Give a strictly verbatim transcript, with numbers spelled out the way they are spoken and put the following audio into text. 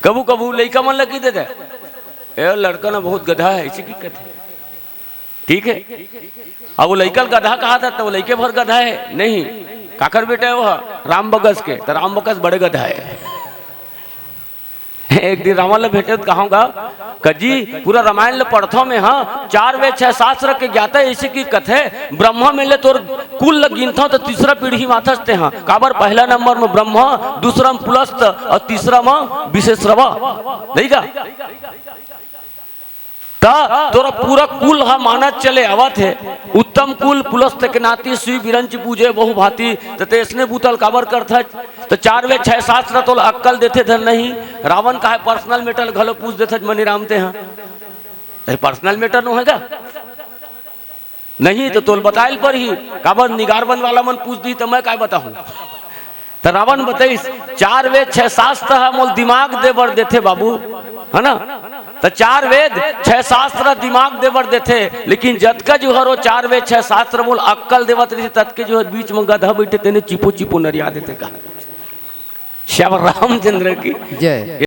कभू कभू लइका मन ल कहि देथे, "ए लड़का ना बहुत गधा है", अइसे कहि कथे। ठीक है, अब वो लइका ल गधा कहाथे त वो लइके भर गधा है नहीं, काखर बेटा है वो ह? राम बकस के, त राम बकस बड़े गधा है। एक दिन रावण ल भेटे त कहूंगा, "कजी, पूरा रामायण ल पढ़थों मैं, हाँ, चार वेद छह शास्त्र के ज्ञाता, अइसे कहि कथे, ब्रह्मा में ले तोर कुल ल गिनथों त तीसरा पीढ़ी म आथस तें, हाँ, काबर पहला नंबर में ब्रह्मा, दूसरा में पुलस्त अउ तीसरा में विश्वेश्रवा।" नहीं का? त तोर पूरा कुल ह मानत चले आवत हे, उत्तम कुल पुलस्त के नाती, सुई बिरंच पूजे बहु भांति, त तें अइसने बुता ल काबर करथस? त चार वेद छह शास्त्र तोला अक्कल देथे धन नहीं, रावण कहे personal matter घलो पूछ देथस मनीराम तें, हाँ, अरे personal matter नो हे का? नहीं त तोला बताय ल परही, काबर निगारबंद वाला मन पूछ दिही त मैं काय बताहूं? त रावण बताइस, "चार वेद छह शास्त्र ह मोला दिमाग दे बर देथे बाबू, है ना? त चार वेद छह शास्त्र दिमाग दे बर देथे, लेकिन जतका जो हर वो चार वेद छह शास्त्र मोला अक्कल देवत रहिथे, ततके जो हर बीच में गधा बइठे तेने चिपो चिपो नरिया देथे का।" श्याम रामचंद्र की जय।